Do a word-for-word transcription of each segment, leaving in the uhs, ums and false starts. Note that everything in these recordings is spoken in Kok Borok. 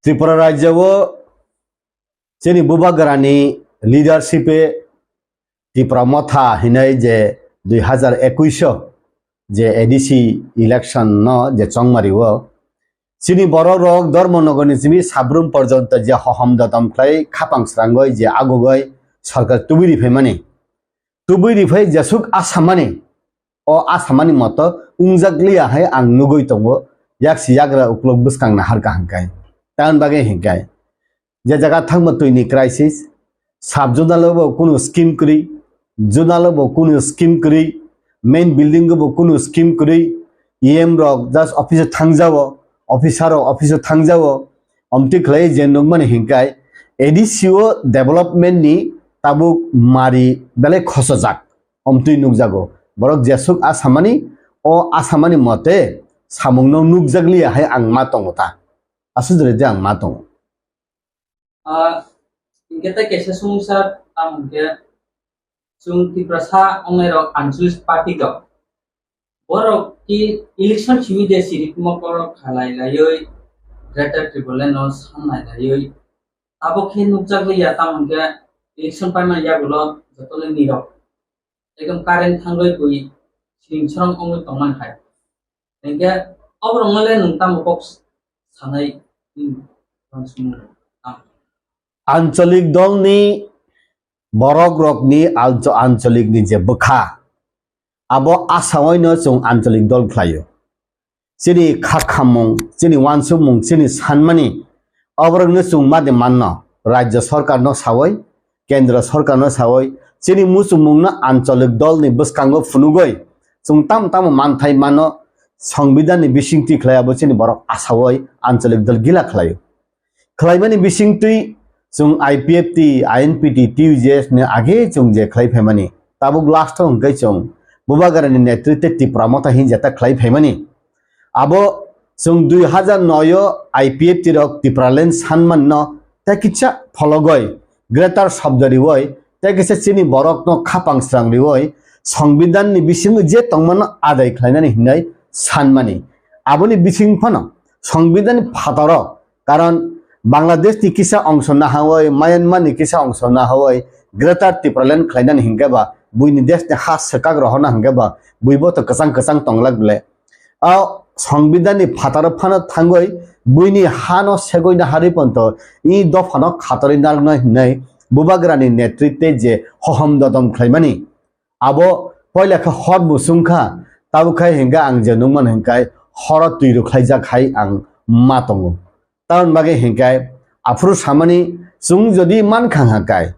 Tripura rajya o chini bubagrani leadership e Tipra Motha hinai je dui hazar ekuish o je A D C election no je chongmari o chini borok rok Dharmanagar ni simi Sabrum porjonto je hohom dodom khlai khapang srangoi je agugoi sarkar tubui riphai mani. Tubui riphai jesuk asamani, o asamani moto wngjak liya hai ang nugui tongo, yaksi yagra uklok bwskang nahar kaham kai. Tamoni bagwi hinkai, je jaga thangma twini crisis, sub zonal o bo kunu scheme kwrwi, zonal o bo kunu scheme kwrwi, main building o bo kunu scheme kwrwi, E M rok just office o thangjao, officer rok office o thangjao, omtwi khlai je nukmani hinkai A D C o development ni tabuk mari belai khosojak. Omtwi nukjago. Borok jesuk asamani, o asamani mote samungno nukjakliya hai ang ma tongo ta. Aswk de ang ma tongo. Ah, hingke tei kaisa sumsa tamo hingke chwng Tiprasa ongnairok ancholish party rok. Borok ki election simi de siri mokol khalai laioi, Greater Tipraland no sanai laioi. Abo khe nukjakliya tamo hingke election paimani yagulo jotole nirok. Ekdom current thangwi bui siring sorong wngwi tongmani hai. Hingke oborokno le nwng tamo kok sanai, hmm, ang sumung tamo. Ancholik dolni borok rokni alcho-, ancholikni je bwkha, abo asaoino chwng ancholik dol khlaio. Chini kha khammung, chini uansukmung, chini sanmani, oborokno chwng ma de manno, rajya sorkarno sawi, kendra sorkarno sawi, chini muchungmungno ancholik dolni bwskango phunugwi, chwng tamo tamo manthai mano, songbidanni bisingtwi khlai abo chini borok asawi ancholik dol gila khlaio. Khlaimani bisingtwi chwng I P F T, I N P T, T U J S ni age chwng je khlai phaimani. Tabuk last o hwnkhe chwng Bubagrani netritwe Tipra Motha hin jeta khlai phaimani. Abo chwng dui hazar noi o I P F T rok Tipraland sanmanno tei kisa phologoi Greater Sabda riwoi tei kisa chini borokno khapang srang riwoi songbidanni bisingo je tongmano adai khlainani hinwi sanmani. Aboni bising phano songbidanni phataro Karon Bangladesh ni kisa ongso nahawi, Myanmar ni kisa ongso nahawi, Greater Tipraland khlainani hinkhe ba, buini desh ni ha swkak rohorna hinkhe ba, bui bo to kwchang kwchang tonglak bile. O songbidan ni phataro phano thangwi, buini ha no segwi naharwi ponto, i dopha no khatorwi narwknai hinwi, Bubagra ni netritwe je hohom dodom khlaimani. Abo poila khe hor bo chwng kha, tabuk khai hinkhe ang je nukmano hinkhai horo twi rwkhlaijak hai ang ma tongo. Tamoni bagwi hinkhai aphuru samani chwng jodi mankha hinkhai,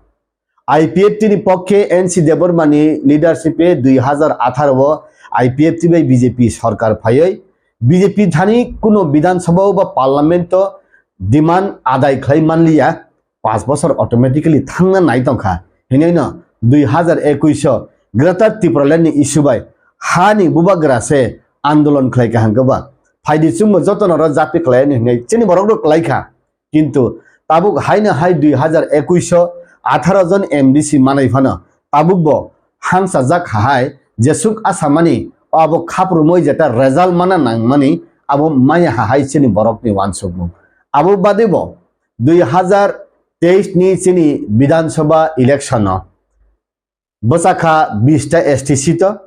I P F T ni pokhe N C Debbarma ni leadership e dui hazar atharo o I P F T bai B J P sorkar phaiwi B J P thani kuno Bidhan Sabha o ba Parliament o demand adai khlai manliya. Panch bosor automatically thangna nai tongkha. Hinwi no dui hazar ekuish o Greater Tipraland ni issue bai ha ni bubagra se andolon khlai kaham khe ba. Phaidi chwngbo jotono ro japi khlai ani hinwi chini borok rok khlaikha. Kintu tabuk haino hai dui hazar ekuish o atharo jon M D C manai phano tabuk bo hangsa jak hai jesuk asamani abo khaprumoi jeta result mana nangmani abo maya hai chini borok ni uansukmung. Abo bade bo dui hazar teis ni chini Bidhan Sabha election o bwsakha bis ta S T seat o,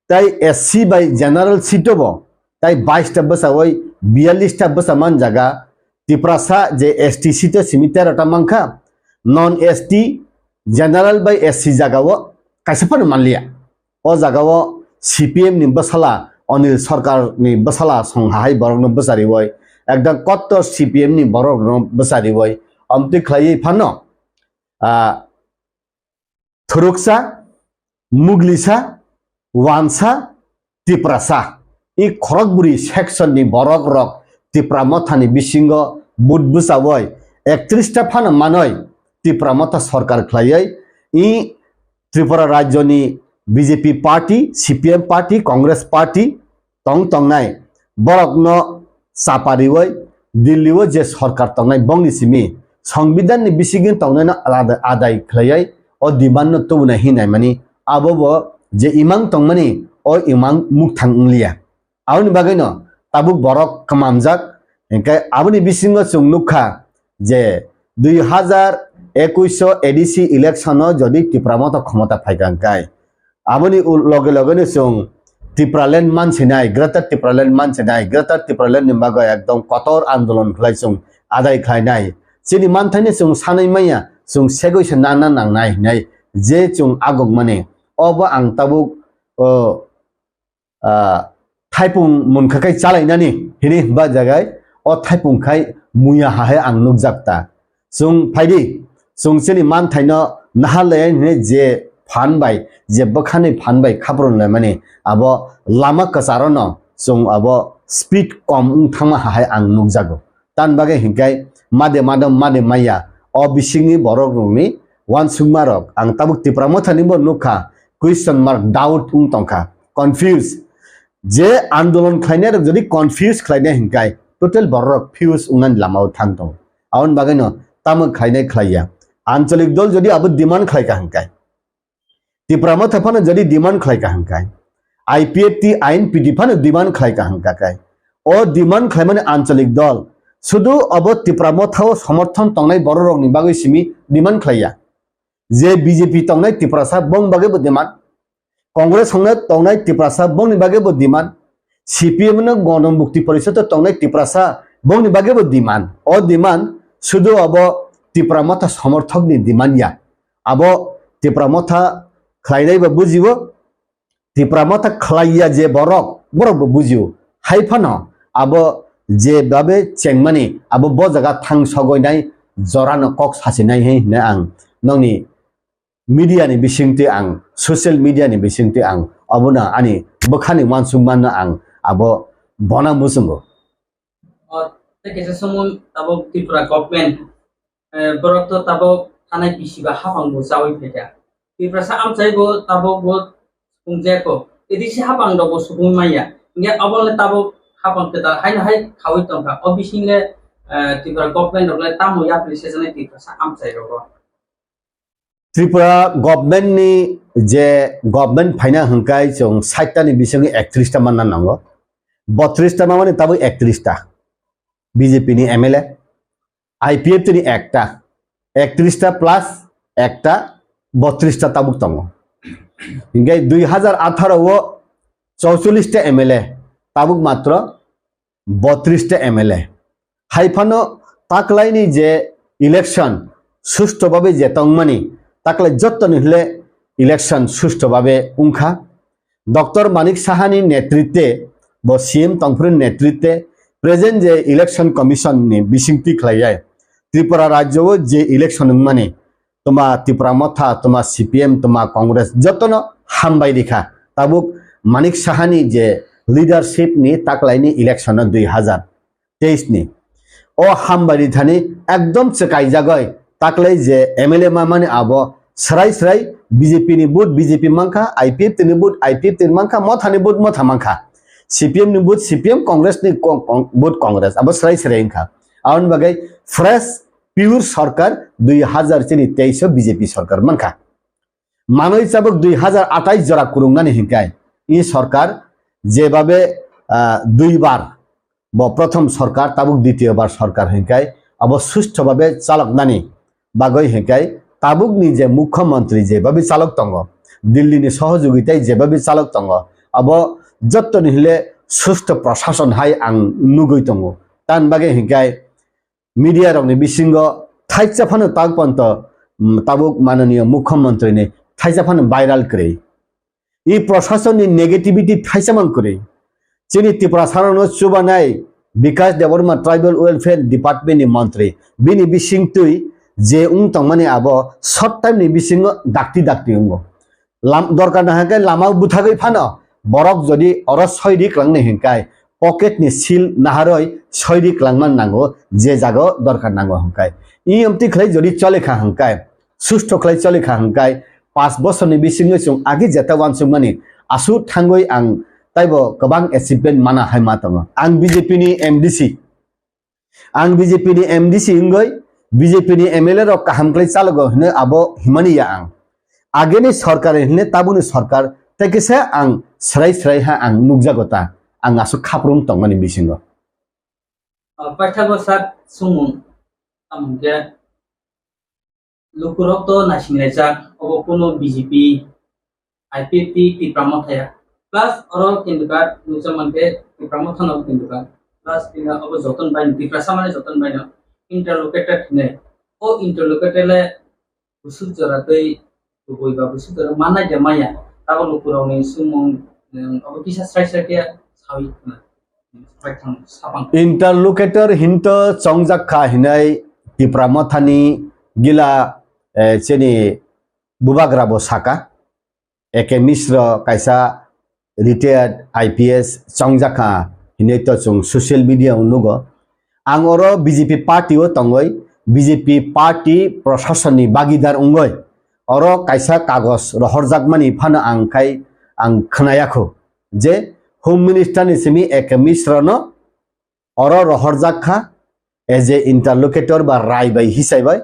tei S C bai general seat o bo, tei bais ta bwsawoi biyallis ta bwsa manjaga. Tiprasa je S T seat o simi tero ta mankha, non S T, general bai S C jaga o kaisa phano manliya. O jaga o C P M ni bwsala, Anil Sarkar ni bwsala song hai borok no bwchariwi, ekdam kottor C P M ni borok no bwchariwi, omtwi khlaiwi phano, ah, Thuruksa, Muglisa, Wansa, Tiprasa. I khorokbwrwi section ni borok rok Tipra Motha ni bisingo vote bwchawoi ektris ta phano manoi Tipra Motha sorkar khlaiwi i Tripura rajyo ni B J P party, C P M party, Congress party, tong tongnai borokno chapariwi Delhi o je sorkar tongnai bongni simi songbidan ni bisingtwi tongnaino alada adai khlaiwi o demand no tubunai hinwi naimani abo bo je imang tongmani o imang mukthang wngliya. Aboni bagwino tabuk borok kwmamjak Hinkhe aboni bisingo chwng nukha je dui hazar ekush o A D C election o jodi Tipra Motha khomota phaikha hinkhe aboni u-, loge loge no chwng Tipraland mansinai, Greater Tipraland mansinai, Greater Tipraland ni bagwi ekdom kotor andolon khlai chwng adai khlainai. Chini manthaino chwng sanwi manya, chwng segwi se nana nangnai hinai je chwng agokmani. Obo ang tabuk, o, ah, thaipung munkha khe chalainani hini ba jagai o thaipung khai muya ha hai ang nukjak ta. Chwng phaidi, chwng chini manthaino naharlai hine je phan bai, je bwkhani phan bai khaprun laimani abo lama kwcharono chwng abo speed kom wng thangma ha hai ang nukjago. Tan bagwi hinkhe made madam made maya o bisingni borok rokni uansukma rok ang tabuk Tipra Mothani bo nukha, question mark, doubt wng tongkha, confuse. Je andolon khlainai rok jodi confuse khlainai hinkhe total borok rok fuse wngnani lama o thang tongo. Aboni bagwi no tamo khlainai khlaiya. Ancholik dol jodi abo demand khlaikha hinkhe, Tipra Motha phano jodi demand khlaikha hinkhe, I P F T, I N P T phano demand khlaikha hinkha khe, o demand khlaimani ancholik dol sudu abo Tipra Motha o somorthon tongnai borok rokni bagwi simi demand khlaiya. Je B J P tongnai Tiprasa bong bagwi bo demand, Congress hwnna tongnai Tiprasa bongni bagwi bo demand, C P M no Gono Mukti Porishad o tongnai Tiprasa bongni bagwi bo demand. O demand sudu abo Tipra Motha somorthokni demand ya. Abo Tipra Motha khlainai bo bujio, Tipra Motha khlaiya je borok, borok bo bujio. Hai phano abo je babe chengmani abo bo jaga thang sogoinai jorano kok sasinai hai hwnwi ang nokni media ni bisingtwi ang, social media ni bisingtwi ang, obono ani bwkhani uansukmano ang abo bona muchungo. O, tei kaisa somo tabuk Tripura government, eh, borok to tabuk thanai bisi ba hapang bo chaui phaikha. Tiprasa amchai bo tabuk bo sukungjaiko. A D C hapang rok bo sukung manya. Hinkhe obo le tabuk hapang kwtal haino hai khaui tongkha. O bising le, eh, Tripura government rok le tamo yapri sejaknai Tiprasa amchai rogo. Tripura government ni je government phaina hwnkhe chwng sait ta ni bisingni ektris ta manna nango. Botris ta mamani tabuk ektris ta B J P ni M L A, I P F T ni ekta, ektris ta plus ekta, botris ta tabuk tongo. Hinkhe dui hazar atharo o chouchollis ta M L A, tabuk matro botris ta M L A. Hai phano taklaini je election susto babe je tongmani, taklai jottoni hwle election susto babe wngkha. Doctor Manik Sahani netritwe, bo C M tongphuru netritwe, present je election commission ni bisingtwi khlaiyai. Tripura rajyo o je election wngmani, toma Tipra Motha, toma C P M, toma Congress, jotono hambai rikha. Tabuk Manik Sahani je leadership ni taklaini election o dui hazar teis ni. O hambai rithani ekdom chwkaijagoi taklai je M L A mamani abo srai srai B J P ni vote B J P mankha, I P F T ni vote I P F T ni mankha, Motha ni vote Motha mankha, C P M ni vote C P M, Congress ni con-, con-, vote Congress, abo srai srai wngkha. Aboni bagwi fresh pure sarkar dui hazar chini teis o B J P sarkar mankha. Manwi chabuk dui hazar athais jora kwrwngnani hinkhe, i sarkar jebabe, ah, duibar, bo prothom sarkar, tabuk ditiyo bar sarkar hinkhe, abo susto babe chaloknani bagwi hinkhe, tabukni je mukhyamantri jebabe chalok tongo, Delhi ni sohojogitai jebabe chalok tongo, abo jottoni hile susto prashason hai ang nugwi tongo. Tamni bagwi hinkhe, media rokni bisingo thaisa phano tak ponto, mm, tabuk mananiyo mukhyamantri ni thaisa phano viral kwrwi. I prashason ni negativity thaisa man kwrwi. Chini Tiprasa rokno chubanai Bikash Debbarma Tribal Welfare Department ni montri, bini bisingtwi je wng tongmani abo short time ni bisingo dakti dakti wngo. Lam-, dorkar nahakhe lama buthagwi phano borok jodi oro soi ri kwlangnai hinkhe pocket ni seal naharoi soi ri kwlangma nango, je jaga o dorkar nango hinkhe. Iyomtwi khlai jodi chole kha hinkhe, susto khlai chole kha hinkhe, panch bosorni bisingo chwng agi jeta uansukmani aswk thangwi ang taibo kwbang achievement mana hai ma tongo. Ang B J P ni M D C, Ang B J P ni M D C wngwi B J P ni M L A rok kaham khlai chalogo hwnwi abo himani ya ang. Ageni sorkar hwnwi tabukni sorkar tei kisa ang srai srai ha ang nukjago ta. Ang aswk khaprung tongmani bisingo. Ah, paithago sak sumung, tamo hwnkhe lukurok to naisinglaijak, obo kuno B J P, I P F T, Tipra Motha ya. Plus oro kintu ka nukjak mankhe Tipra Motha no kintu ka. Plus tini obo joton bai, Tiprasa mane joton bai no interlocutor hinwi. O interlocutor le busuk jora tei kubui ba busuk jora manai de maya. Tabo lukurokni sumung, um, obo kisa srai srai khe sawi khna. Srai thang sapang. Interlocutor hinto chongjak kha hinai Tipra Mothani gila, eh, chini bubagra bo saka. A K Misra kaisa retired I P S chongjak kha hinwi to chwng social media o nugo. Ang oro B J P party o tongwi B J P party proshasonni bagidar wngwi oro kaisa kagoj rohorjakmani phano ang khai ang khwnayakho je Home Minister ni simi A K Misra no oro rohorjak kha as a interlocutor ba rai bai hisai bai.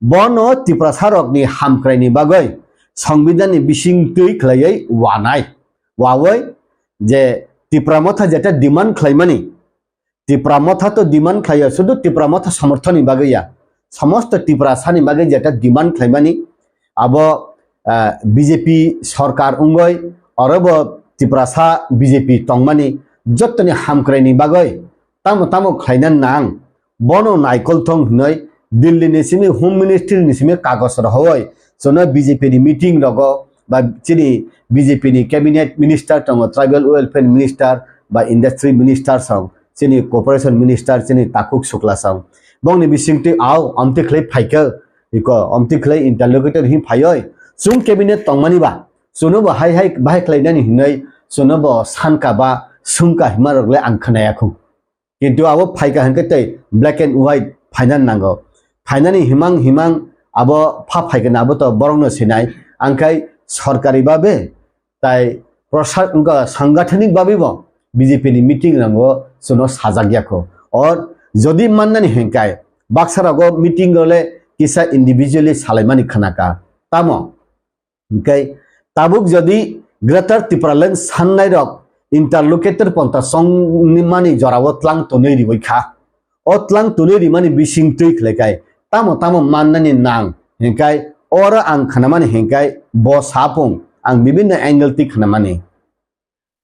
Bono Tiprasa rokni hamkraini bagwi Songbidanni bising twi khlaiwi wanai. Wawi je Tipra Motha jeta demand khlaimani, Tipra Motha to demand khlaiya, sudu Tipra Motha somorthoni bagwi ya. Somosto Tiprasani bagwi jeta demand khlaimani, abo, ah, B J P sorkar wngwi, orobo Tiprasa B J P tongmani jottoni hamkraini bagwi tamo tamo khlaina nang, bono naikol thong hinwi Delhi ni simi Home Ministry ni simi kagoj rohoi, chwngno B J P ni meeting rogo ba chini B J P ni cabinet minister tongo, tribal welfare minister ba industry minister song, chini cooperation minister chini Takhuk Sukla song. Bongni bisingtwi au amtwi khlai phaikha, iko amtwi khlai interlocutor hi phaioi, chwng cabinet tongmani ba, chwngno bo hai hai bahai khlainani hinwi chwngno bo sanka ba sungka hima rok le ang khwnaya khung. Kintu abo phaikha hinkhe tei black and white phaina nango. Phainani himang himang abo pha phaikha na abo to borokno sinai. Angkhai sorkari babe tai prosha-, wngkha sangathanik babe bo B J P ni meeting rango chwngno sajak yakho. Or jodi mannani hinkhai baksa rogo meeting role kisa individually salaimani khnaka. Tamo Hinkhe tabuk jodi Greater Tipraland sannai rok interlocutor ponta chongmani jorao tlang tonwi riwi kha. O tlang tonwi rimani bising twi khlaikhai tamo tamo mannani nang hinkhai oro ang khnamani hinkhai bo sapung ang bibinno angle twi khnamani.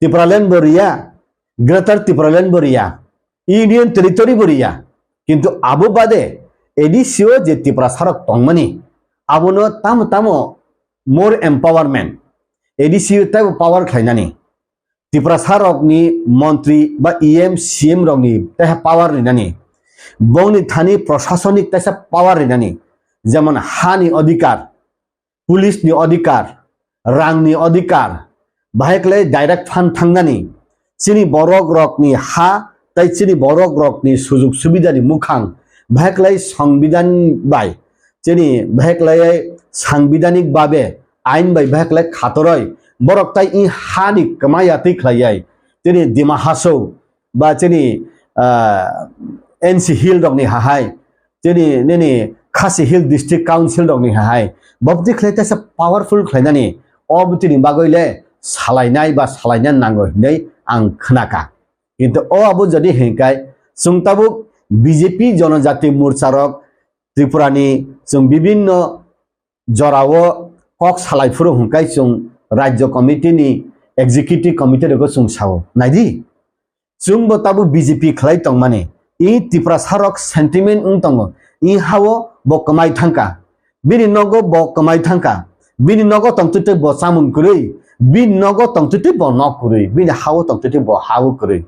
Tipraland bo riya, Greater Tipraland bo riya, Union Territory bo riya. Kintu abo bade A D C o je Tiprasarok tongmani, abono tamo tamo more empowerment, A D C o teibo power khlainani, Tiprasarokni montri ba E M, C M rokni teiha power rinani, bongni thani prosasonik teisa power rinani, jemon hani odhikar, police ni odhikar, rang ni odhikar, bahai khlai direct fund thangnani, chini borok rokni ha tei chini borok rokni sujuk subida ni mukhang, bahai khlai songbidan bai, chini bahai khlai sangbidanik babe ain bai bahai khlai khatoroi borok tai i ha ni kwmaya twi khlai ai, chini Dima Hasao ba chini, ah, N C Hill rokni hahai, chini nini Khasi Hill District Council rokni hahai, bo bwtwi khlai teisa powerful khlainani, o bwtwini bagwi le salainai ba salaina nango hinwi ang khnaka. Kintu o abo jodi hinkhai, chwng tabuk B J P Jonojati Morcha rok Tripura ni chwng bibinno jorao kok salai phuru hinkhai chwng Rajya Committee ni Executive Committee rokgo chwng sao. Naidi? Chwngbo tabuk B J P khlai tongmani. I Tiprasarok sentiment wng tongo. I hao bo kwmai thangkha. Bini nogo bo kwmai thangkha. Bini nogo tongtwtwi bo chamung kwrwi. Bini nogo tongtwtwi bo nok kwrwi. Bini hao tongtwtwi bo hao kwrwi.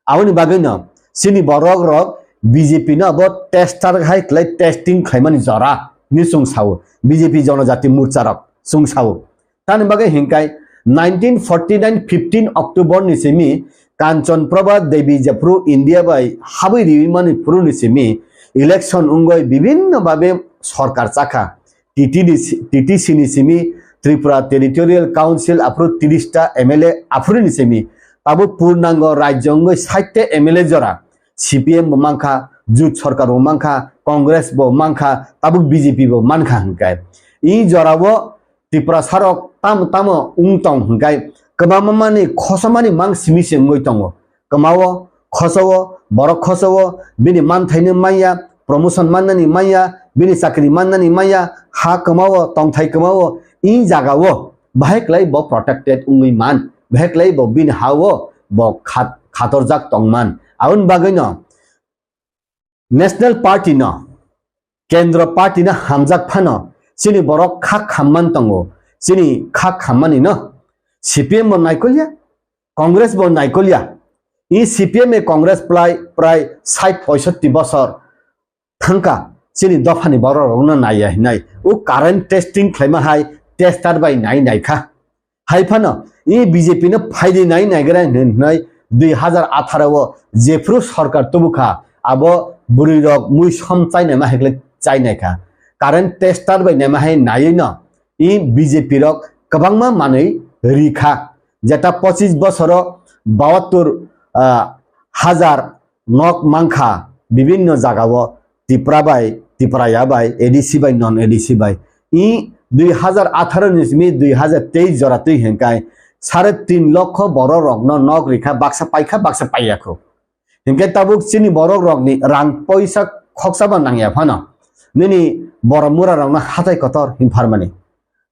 Aboni bagwino chini borok rok B J P no bo tester hai khlai testing khlaimani jora hinwi chwng sao. B J P Jonojati Morcha rok chwng sao. Tamni bagwi hinkhai nineteen forty nine fifteen October ni simi Kanchan Prabha Devi jephru India bai habwi riwi mani phuru ni simi election wngwi bibinno babe sorkar chakha. T T D C, T T C ni simi Tripura Territorial Council aphuru tris ta M L A aphuru ni simi tabuk purnango rajyo wngwi sait ta M L A jora. C P M bo mankha, Jut Sorkar bo mankha, Congress bo mankha, tabuk B J P bo mankha hinkhai. I jorao Tiprasarok tamo tamo wng tong hinkhai kwbangma mani khosomani mang simi se wngwi tongo. Kwmao khosao, borok khosao, bini manthaino manya, promotion mannani manya, bini chakri mannani manya, ha kwmao, tongthai kwmao, i jagao bahai kwlai bo protected wngwi man, bahai kwlai bo bini hao bo khat-, khatorjak tongman. Aboni bagwino National Party no, Kendro Party no hamjak phano, chini borok kha khamman tongo, chini kha khammani no C P M bo naikolya, Congress bo naikolya. I C P M e Congress prai, prai sait poisotti bosor thangka, chini dophani borok rokno naiya hinai. O current testing khlaima hai tester bai nai naikha. Hai phano i B J P no phaidi nai naigra hinwi dui hazar atharo o jephru sarkar tubukha, abo bwrwi rok mui som chainai ma hekle chainaikha. Current tester bai naima hai naiwi no i B J P rok kwbangma manwi rikha. Jeta pochis bosoro bahattur, ah, hazar nok mankha bibinno jagao Tipra bai, Tipraya bai, A D C bai, non A D C bai. I dui hazar atharo ni simi dui hazar teis jora twi hwnkai sare tin lokho borok rokno nok rikha, baksa paikha, baksa paiyakho. Hinkhe tabuk chini borok rokni rang poisa khoksa ba nangya phano nini borok mura rokno hatai kotor hin pharmani.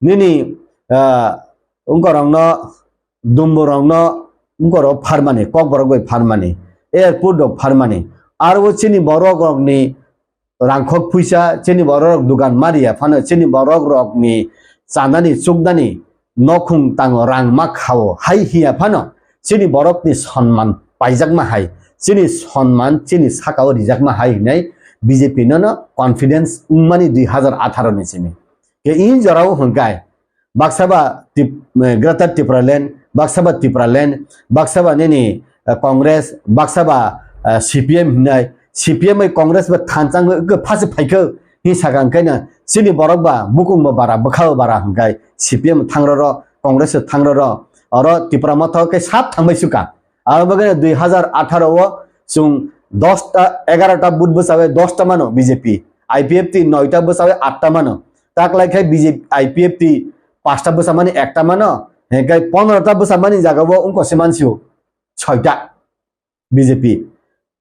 Nini, ah, wngkorokno, dumborokno wngkorok pharmani, kokborok bai pharmani, airport rok pharmani. Aro chini borok rokni rangkhok phuisa, chini borok rok dugan maria phano, chini borok rokni chanani chuknani nokhung tango rang ma khao hai hiya phano, chini borokni sonman paijakma hai, chini sonman chini sakao rijakma hai hinai B J P nono confidence wngmani dui hazar atharo ni simi. Ke in jorao hwnkai, baksa ba Tip-, eh, Greater Tipraland, baksa ba Tipraland, baksa ba nini, eh, Congress, baksa ba, eh, C P M hinai, C P M bai Congress ba thanchang ke phase phaikhe hin sakang kaina chini borok ba bukung ba bara bwkha ba bara hwnkai C P M thangroro, Congress thangroro, oro Tipra Motha ke sap thangbai suka. Aro bagwi dui hazar atharo o chwng dosta, egarota booth bwchawi dosta mano B J P, I P F T noita bwchawi atta mano. Taklai khai B J P, I P F T pasta bwchamani ekta mano, hinkhe pondrota bwchamani jagao wngkose mansio soita B J P.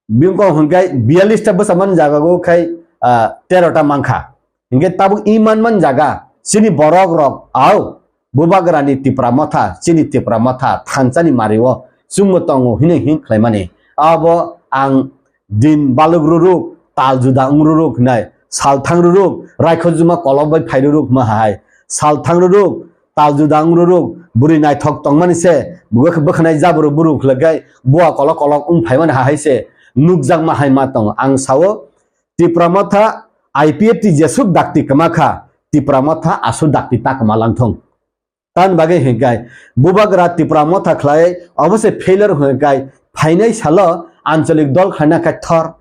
Bini kok hinkhe biyalista bwchamani jagao khai, ah, terota mankha. Hinkhe tabuk i manman jaga chini borok rok au bubagrani Tipra Motha, chini Tipra Motha thansani mario chwngbo tongo hinwi hin khlaimani. Abo ang din baluk ruruk, tal juda wng ruruk hinai, sal thang ruruk, raikho juma kolok bai phai ruruk ma hai, sal thang ruruk, tal juda wng ruruk, bwrwi naithok tongmani se, bwkh-, bwkhanai jabru buru khlakai, bua kolok kolok wng phaimani hai se, nukjakma hai ma tongo. Ang sao, Tipra Motha I P F T jesuk dakti kwma kha, Tipra Motha asuk dakti ta kwma langthong. Tan bagwi hinkai, bubagra Tipra Motha khlai, obo se failure hinkai, phainai salo ancholik dol khlaina khai thor,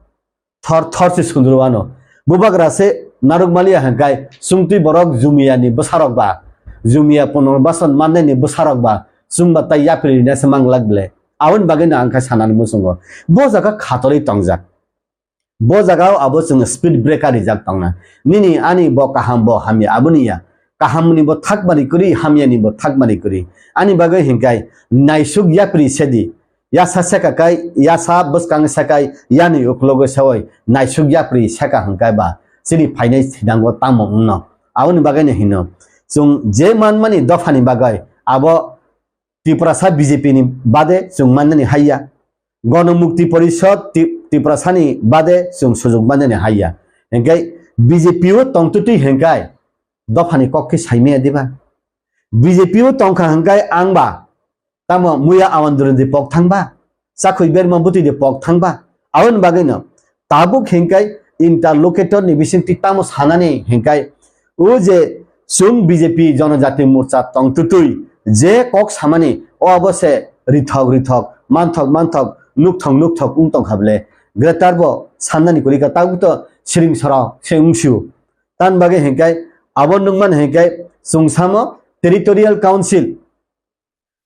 thor, thor se sundru ano. Bubagra se naruk maliya hinkai, sungtwi borok Jumia ni bwsarok ba, Jumia Punarbasan mannai ni bwsarok ba, chwngba tai yapri rina se manglak ble. Aboni bagwi no ang kha sanani muchungo. Bo jaga khatorwi tongjak. Bo jagao abo chwng speed breaker rijak tongna. Nini ani bo kaham bo hamya aboni ya. Kaham ni bo thakmani kwrwi, hamya ni bo thakmani kwrwi. Ani bagwi hinkai naisuk yapri sedi. Yasa seka kai, yasa bwskang sekai, yani uklogo sewoi naisuk yapri seka hinkai ba. Chini phainai sinango tamo wngno. Aboni bagwi no hino. Chwng je manmani dophani bagwi abo Tiprasa B J P ni bade chwng mannani haiya. Gono Mukti Porishod Ti-, Tiprasani bade chwng sujuk mannani haiya. Hinkhe B J P o tongtwtwi hinkai dophani kok khe saimaya diba? B J P o tongkha hinkai ang ba tamo muya Awandurun di pok thangba? Chakhwi berma bwtwi di pok thangba? Aboni bagwino tabuk hinkai interlocutor ni bisingtwi tamo sanani hinkai o je chwng B J P Jonojati Morcha tongtwtwi je kok samani o abo se rithok rithok, manthok manthok, nukthok nukthok wng tongkha ble. Greater bo sannani kwrwi kha, tabuk to siring sorok se wngsio. Tan bagwi hinkai abo nukmani hinkai chwng samo territorial council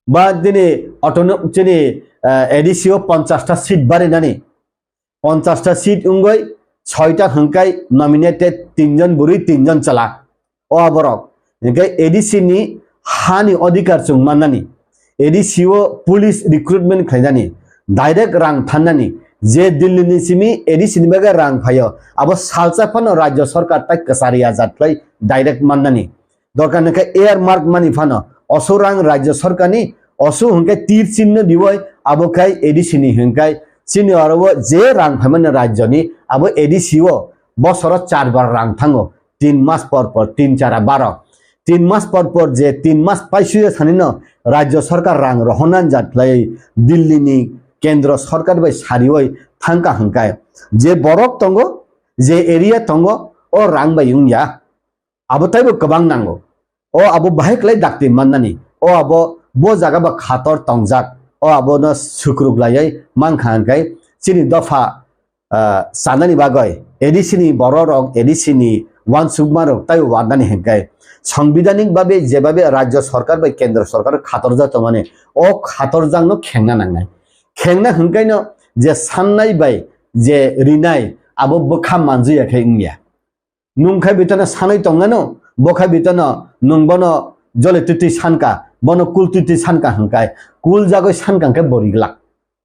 ba dini autonom-, chini, eh, A D C o ponchash ta seat barinani, ponchash ta seat wngwi soita hinkai nominated tinjon bwrwi, tinjon chwla. O aborok hinkai A D C ni hani odhikar chwng mannani, A D C o police recruitment khlainani, Direct rang thannani, je Delhi ni simi A D C ni bagwi rang phaio, abo salsa phano Rajya Sarkar tai kwchari ajat khlai direct mannani. Dorkar hwnkhe earmark mani phano, osu rang Rajya Sarkar ni, osu hwnkhe tir chinno diwoi, abo khai A D C ni hwnkhe chini oro o je rang phaimani Rajya ni, abo A D C o bosoro char bar rang thango, tin mas por por, tin chara baro. Tin mas por por je tin mas paisuya sanino Rajya Sarkar rang rohorna jat khlai Delhi ni Kendra Sarkar bai sarioi thangka hwnkhe je borok tongo, je area tongo, o rang bai wngya. Abo taibo kwbang nango. O abo bahai khlai dakti mannani. O abo bo jaga ba khator tongjak. O abono sukruk laioi mankha hwnkhe chini dopha, ah, chanani bagwi A D C ni borok rok, A D C ni uansukma rok taibo warnani hwnkhe sangbidhanik babe jebabe Rajya Sarkar bai Kendra Sarkar khatorjak tongmani, o khatorjakno khengna nangnai. Khengna hwnkhaino je sannai bai je rinai abo bwkha manjuya khe wngya. Nwng khai bitano sanwi tongano, bo khai bitano nwng bono jole twtwi sanka, bono kul twtwi sanka hwnkhe, kul jagwi sanka hwnkhe bo riglak.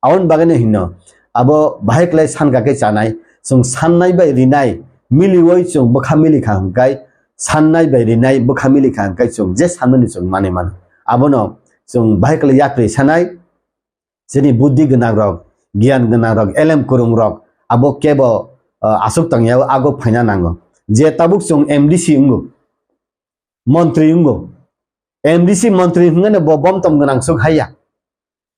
Aboni bagwino hino, abo bahai khlai sanka khe chanai, chwng sannai bai rinai, milioi chwng bwkha milikha hwnkhe, sannai bai rinai bwkha milikha hwnkhe chwng je sanmani chwng manwi mano. Abono chwng bahai khlai yakri sanai, chini buddhi gwnang rok, giyan gwnang rok, elem kwrwng rok, abo kebo, ah, aswk tongya o ago phaina nango. Je tabuk chwng M D C wngo, montri wngo. M D C montri hwnkheno bo bomtom gwnang swk haiya.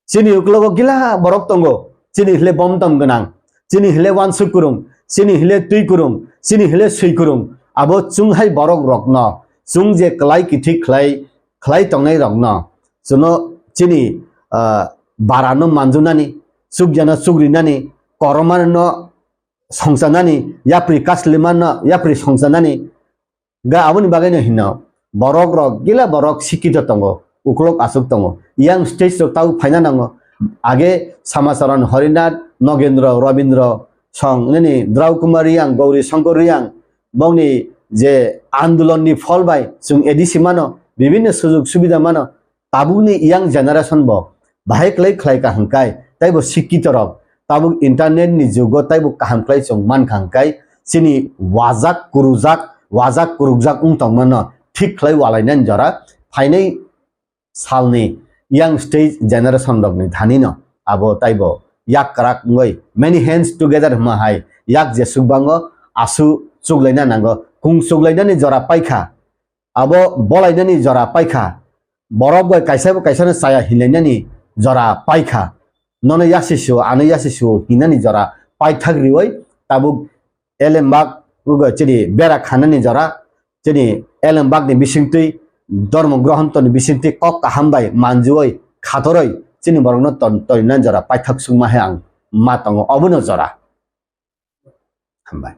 Chini uklogo gila borok tongo, chini hile bomtom gwnang, chini hile uansuk kwrwng, chini hile twi kwrwng, chini hile swi kwrwng. Abo chwng hai borok rokno, chwng je kwlai kithi khlai, khlai tongnai rokno, chwngno chini, ah, barano manjunani, chukjano chukrinani, koromano songchanani, yapri kaslimano yapri songchanani. Ga aboni bagwino hino, borok rok gila borok sikito tongo, uklok aswk tongo. Yang stage rok tau phaina nango. Age Samacharan Horinath, Nogendra, Rabindra Song, nini Drau Kumar Reang, Gauri Shankar Reang, bongni je andolon ni phol bai chwng A D C mano, bibhinno sujog subida mano, tabukni young generation bo bahai khlai khlai ka hwnkhe, taibo sikito rok tabuk internet ni jugo taibo kaham khlai chwng mankha hwnkhe, chini wajak kurujak, wajak kurukjak wng tongmano thik khlai walainani jora phainai salni young stage generation rokni thanino abo taibo yak kwrak wngwi many hands together hwnma hai yak jesuk bango asu chuklaina nango, kung chuklainani jora paikha, abo bolainani jora paikha, borok bai kaisa bo kaisano chaya hinlainani jora paikha, nono yasi sio, ano yasi sio hinani jora paithak riwi tabuk elembak ugo chini bera khanani jora, chini elembakni bisingtwi, dormo grohontoni bisingtwi kok kaham bai manjuwi khatorwi chini borokno ton-, toinani jora paithak sukma hai ang ma tongo obono jora. Hambai.